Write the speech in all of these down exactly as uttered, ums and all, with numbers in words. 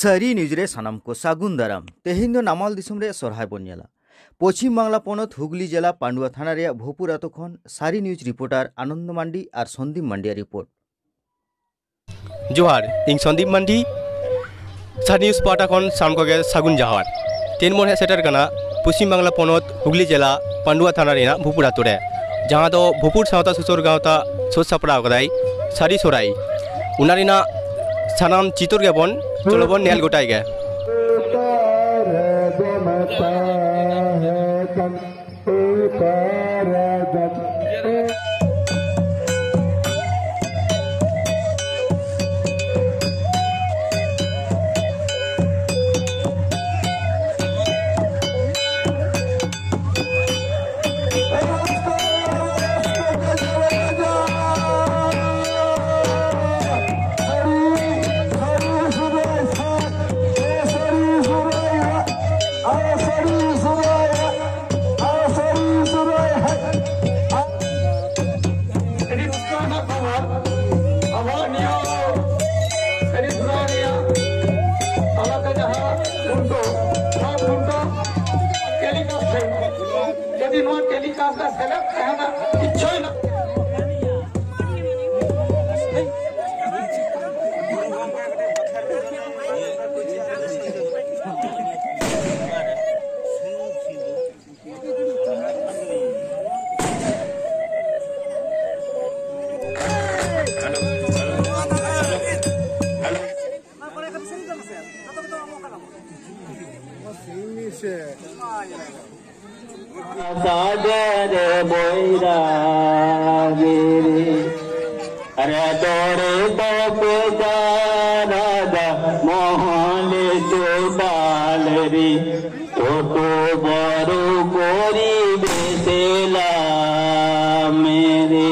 ᱥᱟᱹᱨᱤ ᱱᱤᱭᱩᱡᱽ ᱨᱮ ᱥᱟᱱᱟᱢ ᱠᱚ ᱥᱟᱹᱜᱩᱱ ᱫᱟᱨᱟᱢ᱾ ᱛᱮᱦᱮᱧ ᱫᱚ ᱱᱟᱢᱟᱞ ᱫᱤᱥᱚᱢ ᱨᱮᱭᱟᱜ ᱥᱚᱨᱦᱟᱭ ᱵᱚᱱ ᱧᱮᱞᱟ᱾ ᱯᱚᱪᱷᱤᱢ ᱵᱟᱝᱞᱟ ᱯᱚᱱᱚᱛ ᱦᱩᱜᱽᱞᱤ ᱡᱮᱞᱟ ᱯᱟᱱᱰᱩᱣᱟ ᱛᱷᱟᱱᱟ ᱨᱮᱭᱟᱜ ᱵᱷᱳᱯᱩᱨ ᱟᱛᱳ ᱠᱷᱚᱱ ᱥᱟᱹᱨᱤ ᱱᱤᱭᱩᱡᱽ ᱨᱤᱯᱳᱨᱴᱟᱨ ᱟᱱᱚᱱᱫᱚ ᱢᱟᱱᱰᱤ ᱟᱨ ᱥᱚᱱᱫᱤᱯ ᱢᱟᱱᱰᱤᱭᱟᱜ ᱨᱤᱯᱳᱨᱴ᱾ ᱡᱚᱦᱟᱨ, ᱤᱧ ᱥᱚᱱᱫᱤᱯ ᱢᱟᱱᱰᱤ, ᱥᱟᱹᱨᱤ ᱱᱤᱭᱩᱡᱽ ᱯᱟᱦᱴᱟ ᱠᱷᱚᱱ ᱥᱟᱱᱟᱢ ᱠᱚᱜᱮ ᱥᱟᱹᱜᱩᱱ ᱡᱚᱦᱟᱨ᱾ ᱛᱮᱦᱮᱧ ᱵᱚᱱ ᱦᱮᱡ ᱥᱮᱴᱮᱨ ᱠᱟᱱᱟ ᱯᱚᱪᱷᱤᱢ ᱵᱟᱝᱞᱟ ᱯᱚᱱᱚᱛ ᱦᱩᱜᱽᱞᱤ ᱡᱮᱞᱟ ᱯᱟᱱᱰᱩᱣᱟ ᱛᱷᱟᱱᱟ ᱨᱮᱱᱟᱜ ᱵᱷᱩᱯᱩᱨ ᱟᱛᱳ ᱨᱮ, ᱡᱟᱦᱟᱸ ᱫᱚ ᱵᱷᱩᱯᱩᱨ ᱥᱟᱶᱛᱟ ᱥᱩᱥᱟᱹᱨ ᱜᱟᱶᱛᱟ ᱥᱟᱹᱛ ᱥᱟᱯᱲᱟᱣ ᱠᱟᱫᱟᱭ ᱥᱟᱹᱨᱤ ᱥᱚᱨᱦᱟᱭ᱾ ᱚᱱᱟ ᱨᱮᱱᱟᱜ ᱥᱟᱱᱟᱢ ᱪᱤᱛᱟᱹᱨ ᱜᱮᱵᱚᱱ, ᱪᱚᱞᱚ ᱵᱚᱱ ᱧᱮᱞ ᱜᱚᱴᱟᱭ ᱜᱮ᱾ ᱟᱹᱰᱤ ᱨᱟᱹᱥᱠᱟᱹ ᱨᱮᱱᱟᱜ ᱠᱷᱚᱵᱚᱨ, ᱟᱵᱚᱣᱟᱜ ᱱᱤᱭᱟᱹ ᱟᱹᱰᱤ ᱫᱷᱩᱨᱟᱹ ᱨᱮᱭᱟᱜ ᱛᱟᱞᱟᱛᱮ ᱡᱟᱦᱟᱸ ᱠᱷᱩᱱᱴᱟᱹᱣ, ᱱᱚᱣᱟ ᱠᱷᱩᱱᱴᱟᱹᱣ telecast ᱦᱩᱭᱩᱜ ᱠᱟᱱᱟ᱾ ᱡᱩᱫᱤ ᱱᱚᱣᱟ telecast ᱨᱮ ᱥᱮᱞᱮᱫ ᱛᱟᱦᱮᱱᱟ, ᱤᱪᱪᱷᱟᱹᱭ ᱱᱟ᱾ ᱥᱟᱰᱮ ᱨᱮ ᱵᱚᱭᱨᱟᱜᱤ ᱨᱮ, ᱨᱮ ᱫᱚᱲᱮ ᱫᱚᱯᱮ ᱡᱟᱨᱟᱫᱟ ᱢᱚᱦᱚᱞᱮ ᱪᱚᱰᱟᱞ ᱨᱮ᱾ ᱪᱷᱳᱴ বড় করিবে সেলা মেরে।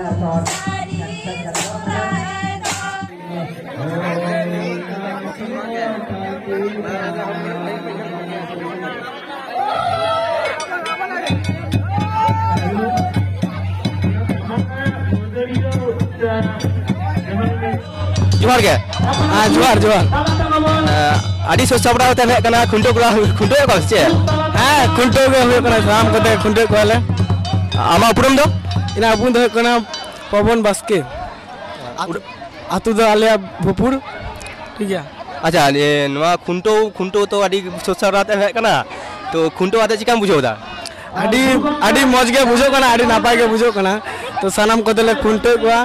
ᱡᱚᱦᱟᱨ ᱜᱮ᱾ ᱦᱮᱸ, ᱡᱚᱦᱟᱨ, ᱡᱚᱦᱟᱨ᱾ ᱮᱸ, ᱟᱹᱰᱤ ᱥᱟᱹᱛ ᱥᱟᱯᱲᱟᱣ ᱠᱟᱛᱮ ᱦᱮᱡ ᱠᱟᱱᱟ, ᱠᱷᱩᱱᱴᱟᱹᱣ ᱠᱚᱲᱟ, ᱠᱷᱩᱱᱴᱟᱹᱣ ᱠᱚᱣᱟ ᱥᱮ ᱪᱮᱫ? ᱦᱮᱸ, ᱠᱷᱩᱱᱴᱟᱹᱣ ᱜᱮ ᱦᱩᱭᱩᱜ ᱠᱟᱱᱟ, ᱥᱟᱱᱟᱢ ᱠᱚᱛᱮ ᱠᱷᱩᱱᱴᱟᱹᱣ ᱠᱚᱣᱟᱞᱮ᱾ ᱟᱢᱟᱜ ᱩᱯᱨᱩᱢ ᱫᱚ? ᱤᱧᱟᱹᱜ ᱩᱯᱨᱩᱢ ᱫᱚ ᱦᱩᱭᱩᱜ ᱠᱟᱱᱟ ᱯᱚᱵᱚᱱ ᱵᱟᱥᱠᱮ᱾ ᱟᱹᱛᱩ ᱫᱚ ᱟᱞᱮᱭᱟᱜ ᱵᱷᱚᱯᱩᱨ, ᱴᱷᱤᱠ ᱜᱮᱭᱟ᱾ ᱟᱪᱪᱷᱟ, ᱱᱤᱭᱟᱹ, ᱱᱚᱣᱟ ᱠᱷᱩᱱᱴᱟᱹᱣ, ᱠᱷᱩᱱᱴᱟᱹᱣ ᱛᱚ ᱟᱹᱰᱤ ᱥᱟᱹᱛ ᱥᱟᱯᱲᱟᱣ ᱠᱟᱛᱮ ᱦᱮᱡ ᱠᱟᱱᱟ, ᱛᱚ ᱠᱷᱩᱱᱴᱟᱹᱣ ᱠᱟᱛᱮ ᱪᱮᱠᱟᱢ ᱵᱩᱡᱷᱟᱹᱣ ᱮᱫᱟ? ᱟᱹᱰᱤ, ᱟᱹᱰᱤ ᱢᱚᱡᱽ ᱜᱮ ᱵᱩᱡᱷᱟᱹᱜ ᱠᱟᱱᱟ, ᱟᱹᱰᱤ ᱱᱟᱯᱟᱭ ᱜᱮ ᱵᱩᱡᱷᱟᱹᱜ ᱠᱟᱱᱟ᱾ ᱛᱚ ᱥᱟᱱᱟᱢ ᱠᱚᱛᱮ ᱞᱮ ᱠᱷᱩᱱᱴᱟᱹᱣ ᱠᱚᱣᱟ,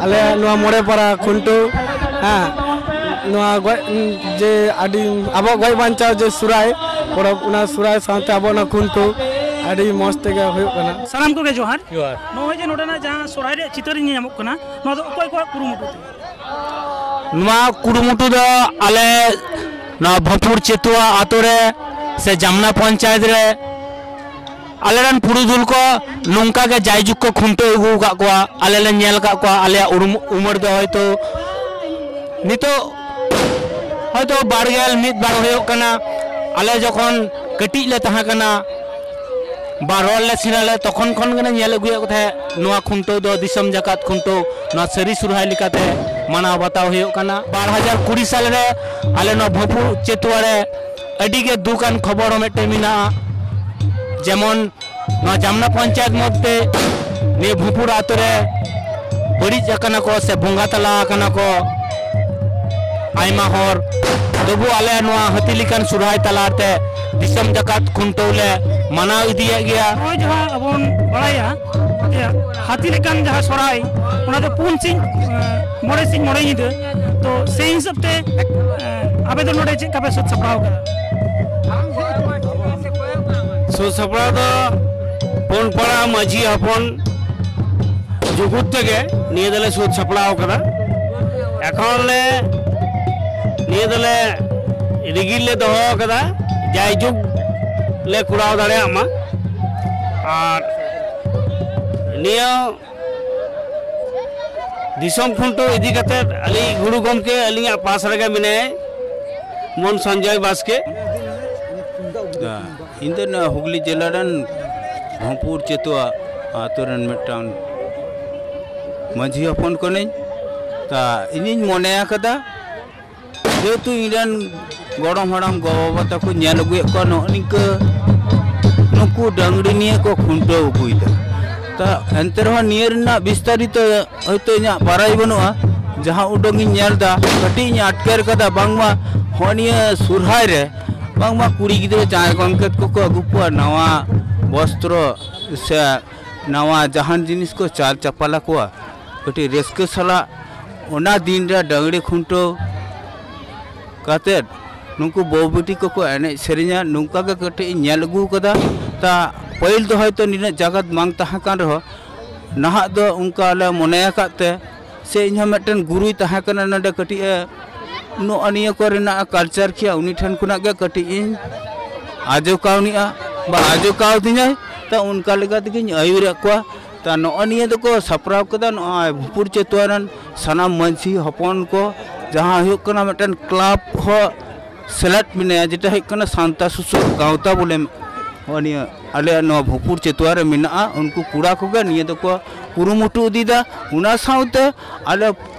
ᱟᱞᱮ ᱱᱚᱣᱟ ᱢᱚᱬᱮ ᱯᱟᱲᱟ ᱠᱷᱩᱱᱴᱟᱹᱣ, ᱦᱮᱸ, ᱱᱚᱣᱟ ᱜᱚᱡ, ᱡᱮ ᱟᱹᱰᱤ ᱟᱵᱚ ᱜᱚᱡ ᱵᱟᱧᱪᱟᱣ ᱡᱮ ᱥᱚᱦᱨᱟᱭ ᱯᱚᱨᱚᱵᱽ, ᱚᱱᱟ ᱥᱚᱦᱨᱟᱭ ᱥᱟᱶᱛᱮ ᱟᱵᱚ ᱚᱱᱟ ᱠᱷᱩᱱᱴᱟᱹᱣ ᱟᱹᱰᱤ ᱢᱚᱡᱽ ᱛᱮᱜᱮ ᱦᱩᱭᱩᱜ ᱠᱟᱱᱟ᱾ ᱥᱟᱱᱟᱢ ᱠᱚᱜᱮ ᱡᱚᱦᱟᱨ᱾ ᱡᱚᱦᱟᱨ᱾ ᱱᱚᱜᱼᱚᱭ ᱡᱮ ᱱᱚᱰᱮᱱᱟᱜ ᱡᱟᱦᱟᱸ ᱥᱚᱦᱨᱟᱭ ᱨᱮᱭᱟᱜ ᱪᱤᱛᱟᱹᱨ ᱤᱧ ᱧᱮᱞ ᱧᱟᱢᱚᱜ ᱠᱟᱱᱟ, ᱱᱚᱣᱟ ᱫᱚ ᱚᱠᱚᱭ ᱠᱚᱣᱟᱜ ᱠᱩᱨᱩᱢᱩᱴᱩ ᱛᱮ? ᱱᱚᱣᱟ ᱠᱩᱨᱩᱢᱩᱴᱩ ᱫᱚ ᱟᱞᱮ ᱱᱚᱣᱟ ᱵᱷᱚᱯᱩᱨ ᱪᱮᱛᱩᱣᱟ ᱟᱛᱳ ᱨᱮ ᱥᱮ ᱡᱟᱢᱱᱟ ᱯᱚᱧᱪᱟᱭᱮᱛ ᱨᱮ ᱟᱞᱮ ᱨᱮᱱ ᱯᱩᱨᱩᱫᱷᱩᱞ ᱠᱚ ᱱᱚᱝᱠᱟ ᱜᱮ ᱡᱟᱭᱡᱩᱜᱽ ᱠᱚ ᱠᱷᱩᱱᱴᱟᱹᱣ ᱟᱹᱜᱩ ᱟᱠᱟᱫ ᱠᱚᱣᱟ᱾ ᱟᱞᱮ ᱞᱮ ᱧᱮᱞ ᱟᱠᱟᱫ ᱠᱚᱣᱟ, ᱟᱞᱮᱭᱟᱜ ᱩᱨᱩᱢ, ᱩᱢᱮᱨ ᱫᱚ ᱦᱚᱭᱛᱳ ᱱᱤᱛᱚᱜ ᱦᱚᱭᱛᱳ ᱵᱟᱨ ᱜᱮᱞ ᱢᱤᱫ ᱵᱟᱨ ᱦᱩᱭᱩᱜ ᱠᱟᱱᱟ᱾ ᱟᱞᱮ ᱡᱚᱠᱷᱚᱱ ᱠᱟᱹᱴᱤᱡ ᱞᱮ ᱛᱟᱦᱮᱸ ᱠᱟᱱᱟ, ᱵᱟ ᱨᱚᱲ ᱞᱮ ᱥᱮᱬᱟ ᱞᱮ, ᱛᱚᱠᱷᱚᱱ ᱠᱷᱚᱱ ᱜᱮᱞᱮ ᱧᱮᱞ ᱟᱹᱜᱩᱭᱮᱫ ᱠᱚ ᱛᱟᱦᱮᱸᱫ᱾ ᱱᱚᱣᱟ ᱠᱷᱩᱱᱴᱟᱹᱣ ᱫᱚ ᱫᱤᱥᱚᱢ ᱡᱟᱠᱟᱛ ᱠᱷᱩᱱᱴᱟᱹᱣ, ᱱᱚᱣᱟ ᱥᱟᱹᱨᱤ ᱥᱚᱨᱦᱟᱭ ᱞᱮᱠᱟᱛᱮ ᱢᱟᱱᱟᱣ ᱵᱟᱛᱟᱣ ᱦᱩᱭᱩᱜ ᱠᱟᱱᱟ᱾ ᱵᱟᱨ ᱦᱟᱡᱟᱨ ᱠᱩᱲᱤ ᱥᱟᱞ ᱨᱮ ᱟᱞᱮ ᱱᱚᱣᱟ ᱵᱷᱚᱯᱩᱨ ᱪᱮᱛᱩᱣᱟ ᱨᱮ ᱟᱹᱰᱤ ᱜᱮ ᱫᱩᱠ ᱟᱱ ᱠᱷᱚᱵᱚᱨ ᱦᱚᱸ ᱢᱤᱫᱴᱮᱱ ᱢᱮᱱᱟᱜᱼᱟ, ᱡᱮᱢᱚᱱ ᱱᱚᱣᱟ ᱡᱟᱢᱱᱟ ᱯᱚᱧᱪᱟᱭᱮᱛ ᱢᱚᱫᱽᱫᱷᱮ ᱱᱤᱭᱟᱹ ᱵᱷᱩᱯᱩᱨ ᱟᱛᱳ ᱨᱮ ᱵᱟᱹᱲᱤᱡ ᱟᱠᱟᱱᱟ ᱠᱚ ᱥᱮ ᱵᱚᱸᱜᱟ ᱛᱟᱞᱟ ᱟᱠᱟᱱᱟ ᱠᱚ ᱟᱭᱢᱟ ᱦᱚᱲ᱾ ᱛᱚᱵᱩ ᱟᱞᱮ ᱱᱚᱣᱟ ᱦᱟᱹᱛᱤ ᱞᱮᱠᱟᱱ ᱥᱚᱨᱦᱟᱭ ᱛᱟᱞᱟᱛᱮ ᱫᱤᱥᱚᱢ ᱡᱟᱠᱟᱛ ᱠᱷᱩᱱᱴᱟᱹᱣ ᱞᱮ ᱢᱟᱱᱟᱣ ᱤᱫᱤᱭᱮᱫ ᱜᱮᱭᱟ᱾ ᱱᱚᱜᱼᱚᱭ ᱡᱟᱦᱟᱸ ᱟᱵᱚ ᱵᱚᱱ ᱵᱟᱲᱟᱭᱟ, ᱦᱟᱹᱛᱤ ᱞᱮᱠᱟᱱ ᱡᱟᱦᱟᱸ ᱥᱚᱨᱦᱟᱭ, ᱚᱱᱟ ᱫᱚ ᱯᱩᱱ ᱥᱤᱧ, ᱮᱸ, ᱢᱚᱬᱮ ᱥᱤᱧ ᱢᱚᱬᱮ ᱧᱤᱫᱟᱹ᱾ ᱛᱚ ᱥᱮᱭ ᱦᱤᱥᱟᱹᱵ ᱛᱮ, ᱮᱸ, ᱟᱯᱮ ᱫᱚ ᱱᱚᱰᱮ ᱪᱮᱫ ᱞᱮᱠᱟ ᱯᱮ ᱥᱟᱹᱛ ᱥᱟᱯᱲᱟᱣ ᱠᱟᱫᱟ? ᱥᱟᱹᱛ ᱥᱟᱯᱲᱟᱣ ᱫᱚ ᱯᱩᱱ ᱯᱟᱲᱟ ᱢᱟᱹᱡᱷᱤ ᱦᱚᱯᱚᱱ ᱡᱩᱜᱩᱫ ᱛᱮᱜᱮ ᱱᱤᱭᱟᱹ ᱫᱚᱞᱮ ᱥᱟᱹᱛ ᱥᱟᱯᱲᱟᱣ ᱠᱟᱫᱟ᱾ ᱮᱠᱷᱚᱱ ᱞᱮ ᱱᱤᱭᱟᱹ ᱫᱚᱞᱮ ᱨᱤᱜᱤᱞ ᱞᱮ ᱫᱚᱦᱚ ᱠᱟᱫᱟ, ᱡᱟᱭᱡᱩᱜᱽ ᱞᱮ ᱠᱚᱨᱟᱣ ᱫᱟᱲᱮᱭᱟᱜ ᱢᱟ᱾ ᱟᱨ ᱱᱤᱭᱟᱹ ᱫᱤᱥᱚᱢ ᱠᱷᱩᱱᱴᱟᱹᱣ ᱤᱫᱤ ᱠᱟᱛᱮ ᱟᱹᱞᱤᱧ ᱜᱩᱨᱩ ᱜᱚᱢᱠᱮ ᱟᱹᱞᱤᱧᱟᱜ ᱯᱟᱥ ᱨᱮᱜᱮ ᱢᱮᱱᱟᱭᱟ, ᱢᱚᱱ ᱥᱚᱧᱡᱚᱭ ᱵᱟᱥᱠᱮ᱾ ᱤᱧ ᱫᱚ ᱱᱚᱣᱟ ᱦᱩᱜᱽᱞᱤ ᱡᱮᱞᱟ ᱨᱮᱱ ᱵᱷᱚᱸᱯᱩᱨ ᱪᱮᱛᱩᱣᱟ ᱟᱛᱳ ᱨᱮᱱ ᱢᱤᱫᱴᱟᱝ ᱢᱟᱹᱡᱷᱤ ᱦᱚᱯᱚᱱ ᱠᱟᱹᱱᱟᱹᱧ᱾ ᱛᱟ ᱤᱧᱤᱧ ᱢᱚᱱᱮ ᱟᱠᱟᱫᱟ, ᱡᱮᱦᱮᱛᱩ ᱤᱧ ᱨᱮᱱ ᱜᱚᱲᱚᱢ ᱦᱟᱲᱟᱢ ᱜᱚ ᱵᱟᱵᱟ ᱛᱟᱠᱚ ᱧᱮᱞ ᱟᱹᱜᱩᱭᱮᱫ ᱠᱚᱣᱟ ᱱᱚᱜᱼᱚ ᱱᱤᱝᱠᱟᱹ ᱱᱩᱠᱩ ᱰᱟᱹᱝᱨᱤ ᱱᱤᱭᱮ ᱠᱚ ᱠᱷᱩᱱᱴᱟᱹᱣ ᱟᱹᱜᱩᱭᱮᱫᱟ᱾ ᱛᱟ ᱮᱱᱛᱮ ᱨᱮᱦᱚᱸ ᱱᱤᱭᱟᱹ ᱨᱮᱱᱟᱜ ᱵᱤᱥᱛᱟᱨᱤᱛᱚ ᱦᱚᱭᱛᱳ ᱤᱧᱟᱹᱜ ᱵᱟᱲᱟᱭ ᱵᱟᱹᱱᱩᱜᱼᱟ᱾ ᱡᱟᱦᱟᱸ ᱩᱰᱟᱹᱝ ᱤᱧ ᱧᱮᱞ ᱮᱫᱟ, ᱠᱟᱹᱴᱤᱡ ᱤᱧ ᱟᱴᱠᱟᱨ ᱠᱟᱫᱟ ᱵᱟᱝᱢᱟ ᱦᱚᱸᱜᱼᱚ ᱱᱤᱭᱟᱹ ᱥᱚᱨᱦᱟᱭ ᱨᱮ ᱵᱟᱝᱢᱟ ᱠᱩᱲᱤ ᱜᱤᱫᱽᱨᱟᱹ ᱡᱟᱶᱟᱭ ᱜᱚᱢᱠᱮᱛ ᱠᱚᱠᱚ ᱟᱹᱜᱩ ᱠᱚᱣᱟ, ᱱᱟᱣᱟ ᱵᱚᱥᱛᱨᱚ ᱥᱮ ᱱᱟᱣᱟ ᱡᱟᱦᱟᱱ ᱡᱤᱱᱤᱥ ᱠᱚ ᱪᱟᱞ ᱪᱟᱯᱟᱞ ᱟᱠᱚᱣᱟ ᱠᱟᱹᱴᱤᱡ ᱨᱟᱹᱥᱠᱟᱹ ᱥᱟᱞᱟᱜ᱾ ᱚᱱᱟ ᱫᱤᱱ ᱨᱮ ᱰᱟᱹᱝᱨᱤ ᱠᱷᱩᱱᱴᱟᱹᱣ ᱠᱟᱛᱮᱫ ᱱᱩᱠᱩ ᱵᱟᱹᱦᱩ ᱵᱤᱴᱤ ᱠᱚᱠᱚ ᱮᱱᱮᱡ ᱥᱮᱨᱮᱧᱟ, ᱱᱚᱝᱠᱟ ᱜᱮ ᱠᱟᱹᱴᱤᱡ ᱤᱧ ᱧᱮᱞ ᱟᱹᱜᱩ ᱠᱟᱫᱟ᱾ ᱛᱟ ᱯᱟᱹᱦᱤᱞ ᱫᱚ ᱦᱚᱭᱛᱳ ᱱᱤᱱᱟᱹᱜ ᱡᱟᱜᱟᱛ ᱵᱟᱝ ᱛᱟᱦᱮᱸ ᱠᱟᱱ ᱨᱮᱦᱚᱸ, ᱱᱟᱦᱟᱜ ᱫᱚ ᱚᱱᱠᱟ ᱞᱮ ᱢᱚᱱᱮ ᱟᱠᱟᱫ ᱛᱮ, ᱥᱮ ᱤᱧᱦᱚᱸ ᱢᱤᱫᱴᱮᱱ ᱜᱩᱨᱩᱭ ᱛᱟᱦᱮᱸ ᱠᱟᱱᱟ ᱱᱚᱰᱮ ᱠᱟᱹᱴᱤᱡ ᱮ ᱱᱚᱜᱼᱚ ᱱᱤᱭᱟᱹ ᱠᱚ ᱨᱮᱱᱟᱜ ᱠᱟᱞᱪᱟᱨ ᱠᱮᱭᱟ, ᱩᱱᱤ ᱴᱷᱮᱱ ᱠᱷᱚᱱᱟᱜ ᱜᱮ ᱠᱟᱹᱴᱤᱡ ᱤᱧ ᱟᱡᱚ ᱠᱟᱣᱱᱤᱜᱼᱟ ᱵᱟ ᱟᱡᱚ ᱠᱟᱣᱫᱤᱧᱟᱭ᱾ ᱛᱟ ᱚᱱᱠᱟ ᱞᱮᱠᱟ ᱛᱮᱜᱮᱧ ᱟᱹᱭᱩᱨᱮᱫ ᱠᱚᱣᱟ᱾ ᱛᱟ ᱱᱚᱜᱼᱚ ᱱᱤᱭᱟᱹ ᱫᱚᱠᱚ ᱥᱟᱯᱲᱟᱣ ᱠᱮᱫᱟ ᱱᱚᱜᱼᱚᱭ ᱵᱷᱩᱯᱩᱨ ᱪᱮᱛᱩᱣᱟ ᱨᱮᱱ ᱥᱟᱱᱟᱢ ᱢᱟᱹᱡᱷᱤ ᱦᱚᱯᱚᱱ ᱠᱚ, ᱡᱟᱦᱟᱸ ᱦᱩᱭᱩᱜ ᱠᱟᱱᱟ ᱢᱤᱫᱴᱮᱱ ᱠᱞᱟᱵᱽ ᱦᱚᱸ ᱥᱮᱞᱮᱫ ᱢᱮᱱᱟᱭᱟ, ᱡᱮᱴᱟ ᱦᱩᱭᱩᱜ ᱠᱟᱱᱟ ᱥᱟᱶᱛᱟ ᱥᱩᱥᱟᱹᱨ ᱜᱟᱶᱛᱟ ᱵᱚᱞᱮ᱾ ᱱᱚᱜᱼᱚ ᱱᱤᱭᱟᱹ ᱟᱞᱮᱭᱟᱜ ᱱᱚᱣᱟ ᱵᱷᱩᱯᱩᱨ ᱪᱮᱛᱩᱣᱟ ᱨᱮ ᱢᱮᱱᱟᱜᱼᱟ, ᱩᱱᱠᱩ ᱠᱚᱲᱟ ᱠᱚᱜᱮ ᱱᱤᱭᱟᱹ ᱫᱚᱠᱚ ᱠᱩᱨᱩᱢᱩᱴᱩ ᱤᱫᱤᱭᱮᱫᱟ᱾ ᱚᱱᱟ ᱥᱟᱶᱛᱮ ᱟᱞᱮ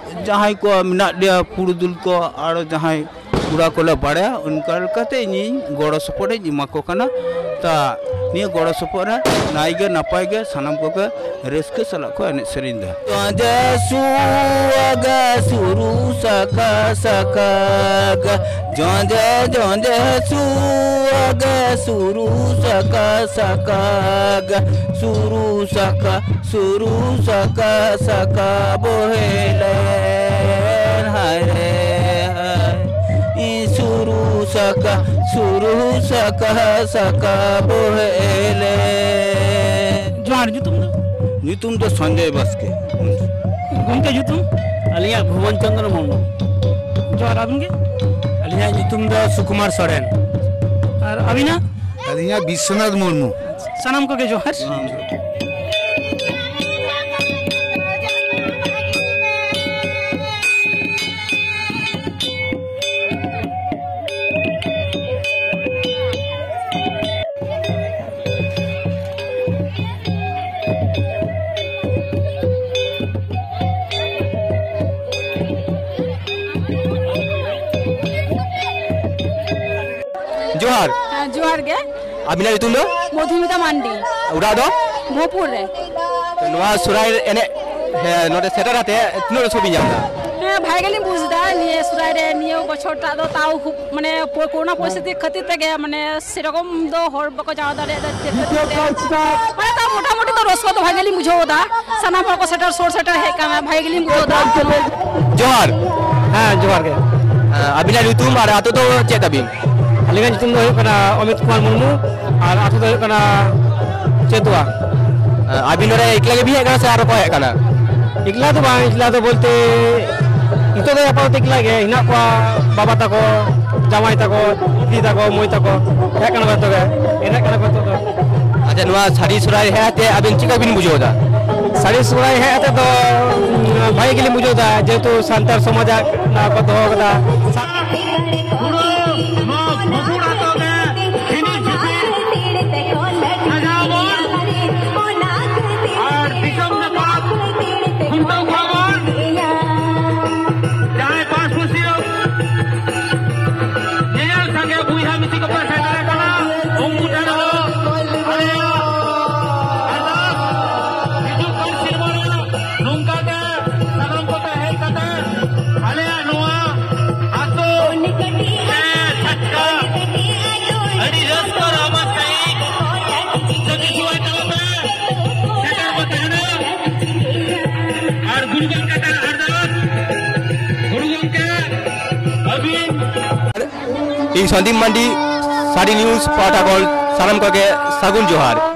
ᱡᱟᱦᱟᱸᱭ ᱠᱚ ᱢᱮᱱᱟᱜ ᱞᱮᱭᱟ ᱯᱩᱨᱩᱫᱷᱩᱞ ᱠᱚ, ᱟᱨᱚ ᱡᱟᱦᱟᱸᱭ ᱠᱚᱲᱟ ᱠᱚᱞᱮ ᱵᱟᱲᱟᱭᱟ, ᱚᱱᱠᱟ ᱞᱮᱠᱟᱛᱮ ᱤᱧᱤᱧ ᱜᱚᱲᱚ ᱥᱚᱯᱚᱦᱚᱫ ᱤᱧ ᱮᱢᱟ ᱠᱚ ᱠᱟᱱᱟ᱾ ᱛᱟ ᱱᱤᱭᱟᱹ ᱜᱚᱲᱚ ᱥᱚᱯᱚᱦᱚᱫ ᱨᱮ ᱱᱟᱭ ᱜᱮ ᱱᱟᱯᱟᱭ ᱜᱮ ᱥᱟᱱᱟᱢ ᱠᱚᱜᱮ ᱨᱟᱹᱥᱠᱟᱹ ᱥᱟᱞᱟᱜ ᱠᱚ ᱮᱱᱮᱡ ᱥᱮᱨᱮᱧ ᱮᱫᱟ᱾ ᱛᱚᱸᱡᱮ ᱥᱩᱣᱟᱜᱟ ᱥᱩᱨᱩ ᱥᱟᱠᱟ ᱥᱟᱠᱟᱜᱟ ᱡᱚᱸᱡᱮ ᱡᱚᱸᱡᱮ ᱥᱩᱣᱟᱜ ᱥᱩᱨᱩ ᱥᱟᱠᱟ ᱥᱟᱠᱟᱜ ᱥᱩᱨᱩ ᱥᱟᱠᱟ ᱥᱩᱨᱩ ᱥᱟᱠᱟ ᱥᱟᱠᱟ ᱵᱚᱦᱮᱞᱮᱱ ᱦᱟᱭ ᱨᱮ ᱦᱟᱭ ᱤᱧ ᱥᱩᱨᱩ ᱥᱟᱠᱟ ᱥᱩᱨᱩ ᱥᱟᱠᱟ ᱥᱟᱠᱟ ᱵᱚᱦᱮᱞᱮᱱ᱾ ᱡᱚᱦᱟᱨ, ᱧᱩᱛᱩᱢ ᱫᱚ? ᱧᱩᱛᱩᱢ ᱫᱚ ᱥᱚᱧᱡᱚᱭ ᱵᱟᱥᱠᱮ᱾ ᱜᱚᱢᱠᱮ ᱧᱩᱛᱩᱢ? ᱟᱹᱞᱤᱧᱟᱜ ᱵᱷᱩᱵᱚᱱ ᱪᱚᱸᱫᱽᱨᱚ ᱢᱩᱨᱢᱩ᱾ ᱡᱚᱦᱟᱨ, ᱟᱹᱵᱤᱱ ᱜᱮ? ᱟᱹᱞᱤᱧᱟᱜ ᱧᱩᱛᱩᱢ ᱫᱚ ᱥᱩᱠᱩᱢᱟᱨ ᱥᱚᱨᱮᱱ᱾ ᱟᱨ ᱟᱹᱵᱤᱱᱟᱜ? ᱟᱹᱞᱤᱧᱟᱜ ᱵᱤᱥᱥᱚᱱᱟᱛᱷ ᱢᱩᱨᱢᱩ᱾ ᱥᱟᱱᱟᱢ ᱠᱚᱜᱮ ᱡᱚᱦᱟᱨ᱾ ᱡᱚᱦᱟᱨ᱾ ᱦᱮᱸ, ᱡᱚᱦᱟᱨ ᱜᱮ᱾ ᱟᱹᱵᱤᱱᱟᱜ ᱧᱩᱛᱩᱢ ᱫᱚ? ᱢᱚᱫᱷᱩᱢᱤᱛᱟ ᱢᱟᱱᱰᱤ᱾ ᱚᱲᱟᱜ ᱫᱚ? ᱵᱷᱚᱯᱩᱨ ᱨᱮ᱾ ᱛᱚ, ᱱᱚᱣᱟ ᱥᱚᱨᱦᱟᱭ ᱮᱱᱮᱡ, ᱦᱮᱸ, ᱱᱚᱰᱮ ᱥᱮᱴᱮᱨ ᱠᱟᱛᱮ ᱛᱤᱱᱟᱹᱜ ᱨᱟᱹᱥᱠᱟᱹ ᱵᱤᱱ ᱧᱟᱢ ᱮᱫᱟ? ᱦᱮᱸ, ᱵᱷᱟᱜᱮ ᱜᱮᱞᱤᱧ ᱵᱩᱡᱽ ᱮᱫᱟ ᱱᱤᱭᱟᱹ ᱥᱚᱨᱦᱟᱭ ᱨᱮ, ᱱᱤᱭᱟᱹ ᱵᱚᱪᱷᱚᱨ ᱴᱟᱜ ᱫᱚ ᱛᱟᱣ ᱠᱷᱩᱵ, ᱢᱟᱱᱮ, ᱯᱚ-, ᱠᱳᱨᱳᱱᱟ ᱯᱚᱨᱤᱥᱛᱷᱤᱛᱤ ᱠᱷᱟᱹᱛᱤᱨ ᱛᱮᱜᱮ, ᱢᱟᱱᱮ, ᱥᱮᱨᱚᱠᱚᱢ ᱫᱚ ᱦᱚᱲ ᱵᱟᱠᱚ ᱡᱟᱣᱨᱟ ᱫᱟᱲᱮᱭᱟᱜ ᱫᱟ᱾ ᱪᱮᱫ ᱠᱷᱟᱹᱛᱤᱨ ᱛᱮ? ᱢᱟᱱᱮ, ᱛᱟᱣ ᱢᱚᱴᱟᱢᱩᱴᱤ ᱫᱚ ᱨᱟᱹᱥᱠᱟᱹ ᱫᱚ ᱵᱷᱟᱜᱮ ᱞᱤᱧ ᱵᱩᱡᱷᱟᱹᱣ ᱮᱫᱟ᱾ ᱥᱟᱱᱟᱢ ᱦᱚᱲ ᱠᱚ ᱥᱮᱴᱮᱨ, ᱥᱩᱨ ᱥᱮᱴᱮᱨ ᱦᱮᱡ ᱟᱠᱟᱱᱟ, ᱵᱷᱟᱜᱮ ᱜᱮᱞᱤᱧ ᱵᱩᱡᱷᱟᱹᱣ ᱮᱫᱟ᱾ ᱡᱚᱦᱟᱨ᱾ ᱦᱮᱸ, ᱡᱚᱦᱟᱨ ᱜᱮ᱾ ᱟᱹᱵᱤᱱᱟᱜ ᱧᱩᱛᱩᱢ ᱟᱨ ᱟᱹᱛᱩ ᱫᱚ ᱪᱮᱫ ᱛᱟᱵᱤᱱ? ᱟᱹᱞᱤᱧᱟᱜ ᱧᱩᱛᱩᱢ ᱫᱚ ᱦᱩᱭᱩᱜ ᱠᱟᱱᱟ ᱚᱢᱤᱛ ᱠᱩᱢᱟᱨ ᱢᱩᱨᱢᱩ ᱟᱨ ᱟᱹᱛᱩ ᱫᱚ ᱦᱩᱭᱩᱜ ᱠᱟᱱᱟ ᱪᱮᱛᱩᱣᱟ᱾ ᱟᱹᱵᱤᱱ ᱱᱚᱰᱮ ᱮᱠᱞᱟ ᱜᱮᱵᱤᱱ ᱦᱮᱡ ᱟᱠᱟᱱᱟ ᱥᱮ ᱟᱨᱚ ᱠᱚ ᱦᱮᱡ ᱟᱠᱟᱱᱟ? ᱮᱠᱞᱟ ᱫᱚ ᱵᱟᱝ, ᱮᱠᱞᱟ ᱫᱚ ᱵᱚᱞᱛᱮ ᱱᱤᱛᱚᱜ ᱫᱚ ᱟᱯᱟᱛᱚᱛᱚ ᱮᱠᱞᱟ ᱜᱮ ᱦᱮᱱᱟᱜ ᱠᱚᱣᱟ, ᱵᱟᱵᱟ ᱛᱟᱠᱚ, ᱡᱟᱶᱟᱭ ᱛᱟᱠᱚ, ᱫᱤᱫᱤ ᱛᱟᱠᱚ, ᱢᱟᱹᱭ ᱛᱟᱠᱚ ᱦᱮᱡ ᱠᱟᱱᱟ ᱠᱚ, ᱡᱚᱛᱚ ᱜᱮ ᱮᱱᱮᱡ ᱠᱟᱱᱟ ᱠᱚ ᱱᱤᱛᱚᱜ ᱫᱚ᱾ ᱟᱪᱪᱷᱟ, ᱱᱚᱣᱟ ᱥᱟᱹᱨᱤ ᱥᱚᱨᱦᱟᱭ ᱦᱮᱡ ᱠᱟᱛᱮ ᱟᱹᱵᱤᱱ ᱪᱮᱫ ᱞᱮᱠᱟ ᱵᱤᱱ ᱵᱩᱡᱷᱟᱹᱣ ᱮᱫᱟ? ᱥᱟᱹᱨᱤ ᱥᱚᱨᱦᱟᱭ ᱦᱮᱡ ᱠᱟᱛᱮ ᱫᱚ, ᱩᱸ, ᱵᱷᱟᱜᱮ ᱜᱮᱞᱤᱧ ᱵᱩᱡᱷᱟᱹᱣ ᱮᱫᱟ, ᱡᱮᱦᱮᱛᱩ ᱥᱟᱱᱛᱟᱲ ᱥᱚᱢᱟᱡᱟᱜ ᱱᱚᱣᱟ ᱠᱚ ᱫᱚᱦᱚ ᱠᱟᱫᱟ᱾ ᱯᱩᱨᱟᱹ ᱱᱚᱣᱟ ᱵᱷᱚᱸᱯᱩᱲ ᱟᱛᱳ ᱜᱮ ᱥᱤᱱᱤ ᱪᱤᱯᱤ ᱥᱟᱡᱟᱣ ᱵᱚᱱ ᱟᱨ ᱫᱤᱥᱚᱢ ᱡᱟᱠᱟᱛ ᱠᱷᱩᱱᱴᱟᱹᱣ ᱠᱚᱣᱟ ᱵᱚᱱ᱾ ᱡᱟᱦᱟᱸᱭ ᱯᱟᱥ ᱯᱩᱥᱤᱭᱟᱹ ᱧᱮᱧᱮᱞ ᱥᱟᱸᱜᱮ ᱵᱚᱭᱦᱟ ᱢᱤᱥᱤ ᱠᱚᱯᱮ ᱥᱮᱴᱮᱨ ᱟᱠᱟᱱᱟ, ᱩᱱᱠᱩ ᱴᱷᱮᱱ ᱦᱚᱸ ᱟᱞᱮᱭᱟᱜ ᱟᱨᱫᱟᱥ, ᱦᱤᱡᱩᱜ ᱠᱟᱱ ᱥᱮᱨᱢᱟ ᱨᱮ ᱱᱚᱝᱠᱟ ᱜᱮ ᱥᱟᱱᱟᱢ ᱠᱚᱛᱮ ᱦᱮᱡ ᱠᱟᱛᱮ ᱟᱞᱮᱭᱟᱜ ᱱᱚᱣᱟ ᱟᱛᱳ ᱤᱧ ᱥᱚᱱᱫᱤᱯ ᱢᱟᱱᱰᱤ, ᱥᱟᱹᱨᱤ ᱱᱤᱭᱩᱡᱽ ᱯᱟᱦᱴᱟ ᱠᱷᱚᱱ ᱥᱟᱱᱟᱢ ᱠᱚᱜᱮ ᱥᱟᱹᱜᱩᱱ ᱡᱚᱦᱟᱨ᱾